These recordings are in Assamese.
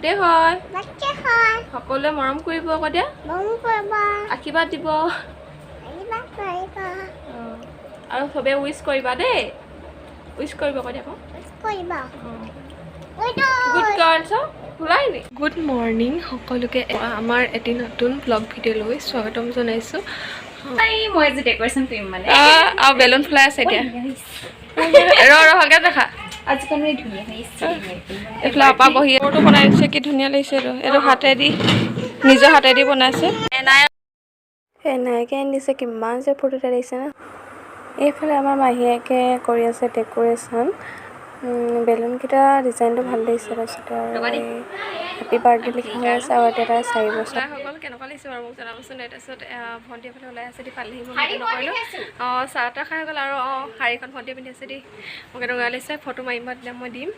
বাৰ্থডে হয়। সকলোৱে মৰম কৰিব আকৌ দিয়া, আশীৰ্বাদ দিব আৰু চবে উইচ কৰিবা দেই। উইচ কৰিব কৈ দিয়া আকৌ। গুড গাৰ্লছ ওলাই নি। গুড মৰ্ণিং সকলোকে, আমাৰ এটি নতুন ব্লগ ভিডিঅ'লৈ স্বাগতম জনাইছোঁ। মই আজি ডেকৰেশ্যন কৰিম মানে। আৰু বেলুন ফুলাই আছে এতিয়া। ৰ ৰ, ভালকে দেখা। আজিকালি ধুনীয়া হৈছে। এইফালে আপা বহি ফটো বনাই দিছে। কি ধুনীয়া লাগিছে এইটো। এইটো হাতেদি, নিজৰ হাতেদি বনাইছে এনাই। এনাইকে আনিছে, কিমান যে ফূৰ্তি লাগিছে ন। এইফালে আমাৰ মাহীয়েকে কৰি আছে ডেক'ৰেশ্যন। বেলুনকেইটা ডিজাইনটো ভাল লাগিছে। তাৰপিছতে আৰু হেপী বাৰ্থডে লিখা হৈ আছে। আৰু এতিয়া তাই 4 বছৰ। হৈ গ'ল। কেনেকুৱা লাগিছে বাৰু মোক জনাবচোন। তাৰপিছত ভণ্টি এফালে ওলাই আছে দি পালেহি, মই ভিডিঅ' নকৰিলোঁ। অঁ, চাহ তাহ খাই গ'ল। আৰু অঁ, শাৰীখন ভণ্টিয়ে পিন্ধি আছে দেই, মোক কেনেকুৱা লাগিছে ফটো মাৰিম বা তেতিয়া মই দিম।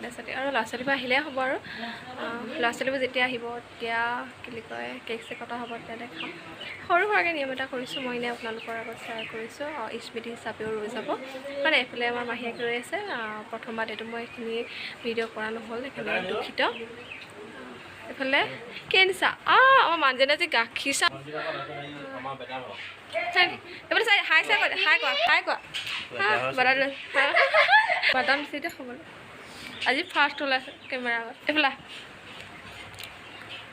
তাৰপিছতে আৰু ল'ৰা ছোৱালীবোৰ আহিলে হ'ব আৰু ল'ৰা ছোৱালীবোৰ যেতিয়া আহিব তেতিয়া কি বুলি কয়, কেক চেক কটা হ'ব, তেতিয়া দেখাম। সৰু সুৰাকৈ নিয়ম এটা কৰিছোঁ মই, এনেই আপোনালোকৰ আগত শ্বেয়াৰ কৰিছোঁ, স্মৃতি হিচাপেও ৰৈ যাব। মানে এইফালে আমাৰ মাহীয়েক ৰৈ আছে। প্ৰথম বাৰ্থডেটো মই এইখিনি ভিডিঅ' কৰা নহ'ল, সেইকাৰণে দুখিত। এইফালে কি আনিছা? আমাৰ মানুহজনে আজি গাখীৰ চাহ। এইফালে চাই হাই চাই কোৱা, হাই কোৱা, হাই কোৱা। বাদাম লৈ, বাদাম দিছে এতিয়া খাবলৈ। আজি ফাৰ্ষ্ট ওলাইছে কেমেৰা আগত। এইফালে।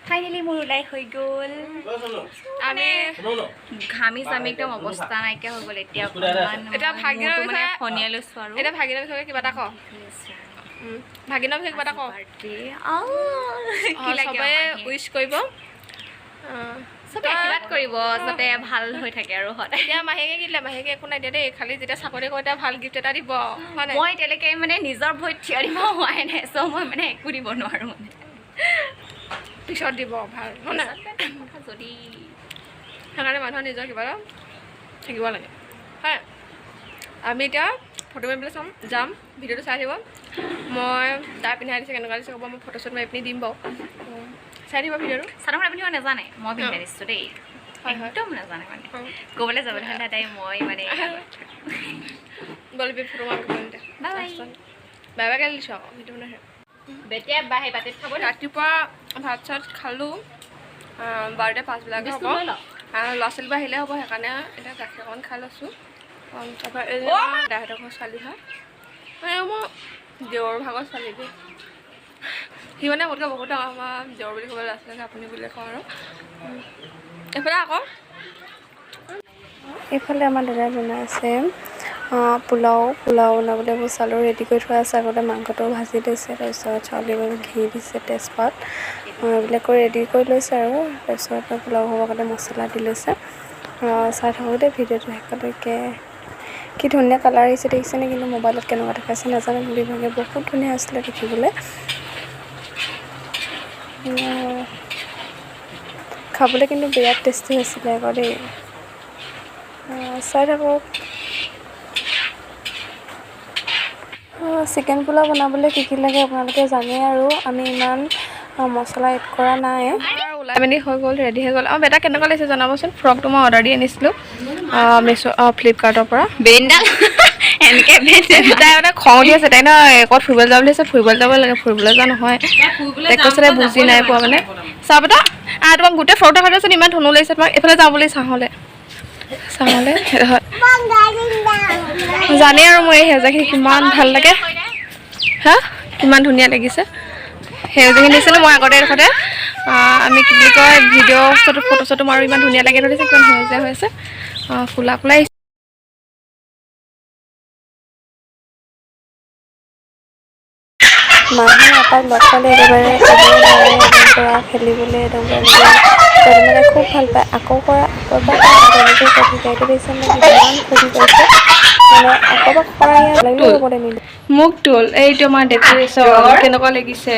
ফাইনেলি মোৰ ওলাই হৈ গ'ল। আমি ঘামি চামি একদম অৱস্থা নাইকিয়া হৈ গ'ল। এতিয়া অকণমান এতিয়া ভাগিনৰ মূৰটো মানে বিষয়ে ফণিয়াই লৈছোঁ আৰু। এতিয়া ভাগিনৰ বিষয়ে কিবা এটা ক। ভাগিনৰ বিষয়ে কিবা এটা ক। কি লাগে? চবে উইচ কৰিব। চবে আশীৰ্বাদ কৰিব যাতে ভাল হৈ থাকে আৰু সদায়। এতিয়া মাহীয়েকে কি দিলে? মাহীয়েকে একো নাই দিয়া দেই, খালি যেতিয়া চাকৰি কৰে তেতিয়া ভাল গিফ্ট এটা দিব, হয় নাই? মই এতিয়ালৈকে মানে নিজৰ ভৰিত থিয় দিব হোৱাই নাই, চ' মই মানে একো দিব নোৱাৰোঁ মানে। পিছত দিব ভাল, হয় নাই? যদি সেইকাৰণে মানুহৰ নিজৰ কিবা এটা থাকিব লাগে। হয়, আমি এতিয়া ফটো মাৰিবলৈ চাম যাম। ভিডিঅ'টো চাই থাকিব। মই তাই পিন্ধাই দিছে, কেনেকুৱা দিছে ক'ব। মই ফটো শ্বট মাৰি পিনি দিম বাৰু, চাই দিব ভিডিঅ'টো। চাদৰ মেখেলা পিন্ধিব নাজানে, মই পিন্ধাই দিছোঁ দেই। হয় হয়। একদম নাজানে মানে। ক'বলৈ যাবলৈ হ'লে তাই মই মানে বলবি ফটো মাৰিব। Bye bye. Bye bye. কালি দিছোঁ আকৌ ভিডিঅ' বনাই। বেতিয়া বাহে বাতিত খাব। ৰাতিপুৱা ভাত চাত খালোঁ। বাৰটা পাঁচবিলাকে হ'ব, ল'ৰা ছোৱালীবোৰ আহিলে হ'ব, সেইকাৰণে এতিয়া গাখীৰ অকণ খাই লৈছোঁ। তাৰপৰা এই দাহঁতৰ ঘৰৰ ছোৱালী হয়, মানে মোৰ দেওৰ ভাগৰ ছোৱালী দেই। সি মানে মোতকৈ বহুত ডাঙৰ, আমাৰ দেওৰ বুলি ক'ব, ল'ৰা ছোৱালীক আপুনি বুলি কওঁ। আৰু এইফালে আকৌ এইফালে আমাৰ দাদাই বনাই আছে পোলাও। পোলাও বনাবলৈ এইবোৰ চাউলো ৰেডি কৰি থোৱা আছে। আগতে মাংসটো ভাজি লৈছে, তাৰপিছত চাউল দিব, ঘি দিছে, তেজপাত এইবিলাক কৰি ৰেডি কৰি লৈছে। আৰু তাৰপিছত পোলাও হ'বৰ কাৰণে মছলা দি লৈছে। চাই থাকোঁ দেই ভিডিঅ'টো শেষলৈকে। কি ধুনীয়া কালাৰ আহিছে দেখিছেনে? কিন্তু মোবাইলত কেনেকুৱা দেখাইছে নাজানো, বিভাগে বহুত ধুনীয়া আছিলে দেখিবলৈ। খাবলৈ কিন্তু বিৰাট টেষ্টি হৈছিলে আকৌ দেই। চাই থাকক। চিকেন পোলাও বনাবলৈ কি কি লাগে আপোনালোকে জানেই আৰু আমি ইমান মছলা এড কৰা নাই। ওলাই মেলি হৈ গ'ল, ৰেডি হৈ গ'ল। আৰু বেটা কেনেকুৱা লাগিছে জনাবচোন। ফ্ৰকটো মই অৰ্ডাৰ দি আনিছিলোঁ মিছ' ফ্লিপকাৰ্টৰ পৰা। বেণ্ডাল এনেকে। তাই মানে খং উঠি আছে। তাই ন ক'ত ফুৰিবলৈ যাব বুলি আছে, ফুৰিবলৈ যাব লাগে, ফুৰিবলৈ যোৱা নহয়। তাইক কৈছে, তাই বুজি নাই পোৱা মানে। চাহ বেটা, তোমাক গোটেই ফ্ৰকটো খাই ইমান ধুনু লাগিছে তোমাক। এইফালে যাওঁ বুলি চাহলে চাহলে জানেই আৰু মোৰ এই সেউজীয়াখিনি কিমান ভাল লাগে। হা, কিমান ধুনীয়া লাগিছে সেউজীয়াখিনি দিছিলোঁ মই আগতে এডোখৰতে। আমি কি বুলি কয়, ভিডিঅ' ফটো ফটো চটো মাৰোঁ, ইমান ধুনীয়া লাগে। ধৰিছে কিমান সেউজীয়া হৈ আছে, ক'লা ক'লা। মানুহ এপাক লগ পালে একেবাৰে ক'বই নোৱাৰে, একদম পূৰা খেলিবলৈ একদম পূৰা মানে খুব ভাল পায়। আকৌ কৰা, আকৌ এবাৰ কৰা, তেনেকৈ কৈ থাকে। এইটো দেখিছে নে, কিমান ফূৰ্তি কৰিছে মানে। আকৌ এবাৰ কৰা, লাগিলেও ৰ'বলৈ নিদিয়ে। মোক তোল। এইটো আমাৰ ডেক'ৰেশ্যন কেনেকুৱা লাগিছে,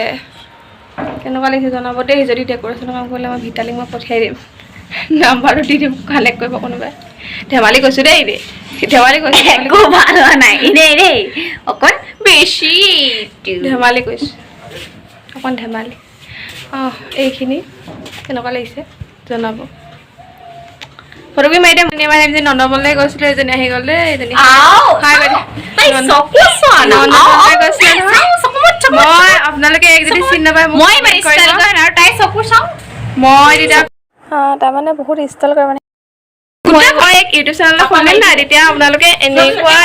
কেনেকুৱা লাগিছে জনাব দেই। যদি ডেক'ৰেশ্যনৰ কাম কৰিলে মই ভিতালীক মই পঠিয়াই দিম, নাম্বাৰটো দি দিম, কালেক্ট কৰিব কোনোবাই। ধেমালি কৈছোঁ দেই, দেই ধেমালি কৈছোঁ। একো ভাল হোৱা নাই, এনেই দেই, অকণ বেছি। ধেমালি কৈছোঁ, অকণ ধেমালি। অঁ, এইখিনি কেনেকুৱা লাগিছে জনাব। ফটোকপি মাৰি দিম। মাৰি নন্দবনলৈ গৈছিলোঁ, এজনী আহি গ'ল দেই, এজনী। হাই বাইদেউ। চকু চোৱা। নন্দনলৈ গৈছিলে নহয়। মই আপোনালোকে এক যদি চিনি নাপায় মোক মই ইমান comment কৰিব। ষ্টাইল কৰা নাই আৰু তাই চকু চাওঁ। মই তেতিয়া তাৰমানে বহুত ষ্টাইল কৰে মানে। মই এক ইউটিউব চেনেল খুলিম নাই, তেতিয়া আপোনালোকে এনেকুৱা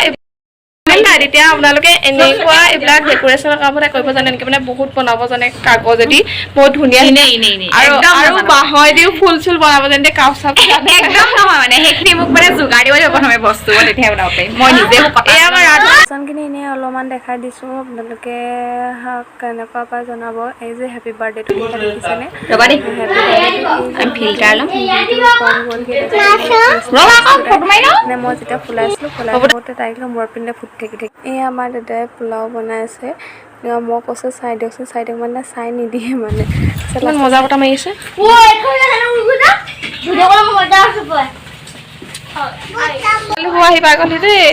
নাই, তেতিয়া আপোনালোকে এনেকুৱা এইবিলাক ডেক'ৰেশ্যনৰ কাম এটা কৰিব জানে নেকি? মানে বহুত বনাব জানে কাগজেদি বহুত ধুনীয়া। এনেই এনেই এনেই আৰু একদম আৰু নাজানো। বাঁহেদিও ফুল চুল বনাব জানে, কাপ চাপ জানে। একদম নহয়, মানে সেইখিনি মোক মানে যোগাৰ দিব লাগিব প্ৰথমে বস্তু, মই তেতিয়াহে বনাব পাৰিম। মই নিজে মোক কটা এয়া আমাৰ ৰাধা। বাচনখিনি এনেই অলপমান দেখাই দিছোঁ, আপোনালোকে কেনেকুৱা পায় জনাব। এই যে হেপী বাৰ্থডেটো লিখা দেখিছেনে? ৰ'বা দেই, হেপী বাৰ্থডেটো। আমি ফিল্টাৰ ল'ম। কম গ'ল। ৰ'বা আকৌ, ফটো মাৰি লওঁ। মানে মই যেতিয়া ফুলাইছিলোঁ, ফুলাই থাকোঁতে তাইক মূৰত পিন্ধে ফুট থাকি থাকি। এই আমাৰ দাদাই পোলাও বনাই আছে। মই কৈছোঁ, চাই দিয়কচোন, চাই দিয়ক। মানে চাই নিদিয়ে মানে। ইমান মজা বতাহ মাৰি আছে। ভিডিঅ' কলত মজা আছে। আহি পাই গ'লহি দেই।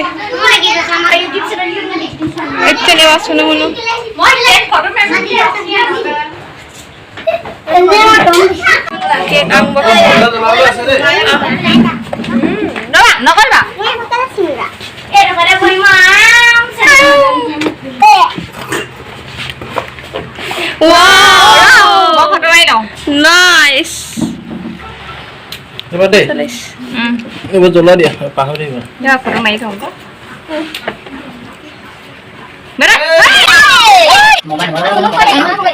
এতিয়া শুনো শুনো। মই ফটো মাৰিম। Cake unboxing. ৰ'বা, নকৰিবা। মই ফটো মাৰি লওঁ। নাইচ। এইবাৰ দেই, এইবাৰ জ্বলাই দিয়া, পাহৰি থাকিবা। দিয়া, ফটো মাৰি থওঁ। বেটা।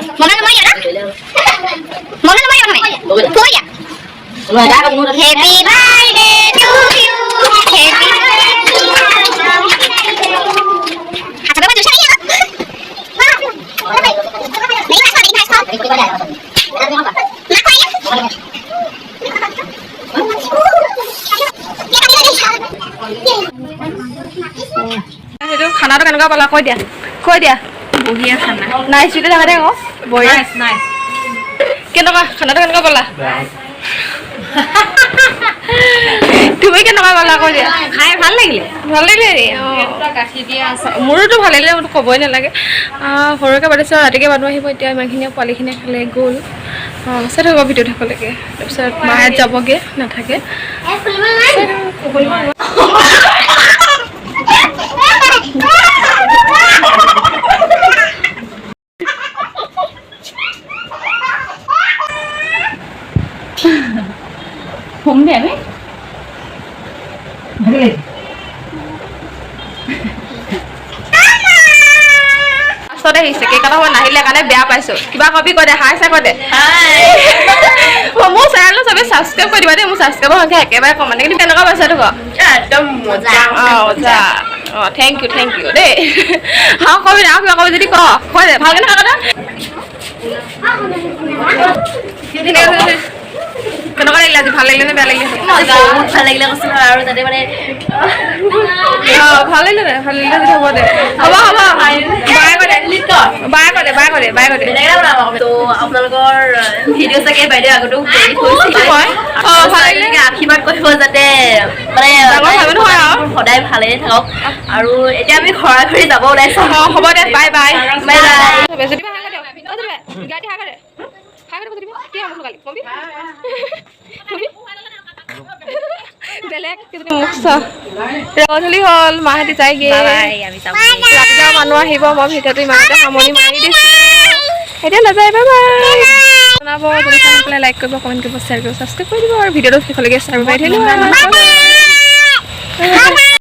Happy birthday to you. Happy birthday. সেইটো খানাটো কেনেকুৱা পালা কৈ দিয়া, কৈ দিয়া। বঢ়িয়া খানা। নাইচ বুলি দেখা দে আকৌ, বঢ়িয়া। Nice nice. কেনেকুৱা খানাটো, কেনেকুৱা পালা তুমি? কেনেকুৱা পালা কৈ দিয়া। খাই ভাল লাগিলে। ভাল লাগিলে নি? অঁ, মোৰোতো ভাল লাগিলে, মোৰতো ক'বই নালাগে। সৰুকৈ পাতিছোঁ আৰু ৰাতিকে মানুহ আহিব। এতিয়া ইমানখিনি পোৱালিখিনিয়ে খালে গ'ল। অঁ, চাই থাকিব ভিডিঅ' শেষলৈকে। তাৰপিছত মায়ে যাবগৈ, নাথাকে। চাই থাকক। হোম দে আমি। লাষ্টতে আহিছে, কেক কটা সময় নাহিলে কাৰণে বেয়া পাইছোঁ। কিবা কবি কৈ দে, হাই চাই কৈ দে। মোৰ চেনেলটো চবে ছাবস্ক্ৰাইব কৰি দিবা দেই। মোৰ ছাবস্ক্ৰাইবৰ সংখ্যা একেবাৰে কম মানে। কিন্তু কেনেকুৱা পাইছা এইটো ক। একদম মজা। অঁ, মজা। অঁ, thank U, thank U দেই। আৰু কবি, আৰু কিবা কবি যদি ক, কৈ দে। ভালকে নহয় কথা। ঠিক আছে। কেনেকুৱা লাগিলে আজি? ভাল লাগিলে নে বেয়া লাগিলে? বহুত ভাল লাগিলে কৈছো নহয়, আৰু তাতে মানে অঁ, ভাল লাগিলে নে? ভাল লাগিলে যদি হ'ব দে, হ'ব হ'ব। বাই কৈ দে, বাই কৈ দে, বাই কৈ দে, বাই কৈ দে। বেলেগ এটা বনাম আকৌ। তো আপোনালোকৰ ভিডিঅ' চাগে বাইদেউ আগতেও কৰি থৈছে। হয়। অঁ, ভাল লাগিলে। আশীৰ্বাদ কৰিব যাতে মানে ডাঙৰ ভাবে নহয় আৰু। সদায় ভালেই থাকক। আৰু এতিয়া আমি ঘৰা ঘৰি যাব ওলাইছো। অঁ, হ'ব দে, বাই বাই। Bye bye. যদি হাই কৰি দে, অ, যদি গাড়ী হাই কৰি দে, হাই কৰি দে। কি মোক লগালি কবি কবি বেলেগ মোক চা। গধূলি হ'ল, মাহঁতি যায়গে। বাই, আমি যাম। ৰাতিপুৱা মানুহ আহিব। মই ভিডিঅ'টো ইমানতে সামৰণি মাৰি দিছোঁ। এতিয়া নাযায়, বাই বাই। জনাব যদি চাই পেলাই লাইক কৰিব, কমেণ্ট কৰিব, শ্বেয়াৰ কৰিব, ছাবস্ক্ৰাইব কৰি দিব আৰু ভিডিঅ'টো শেষলৈকে চাব। বাই, ধন্যবাদ।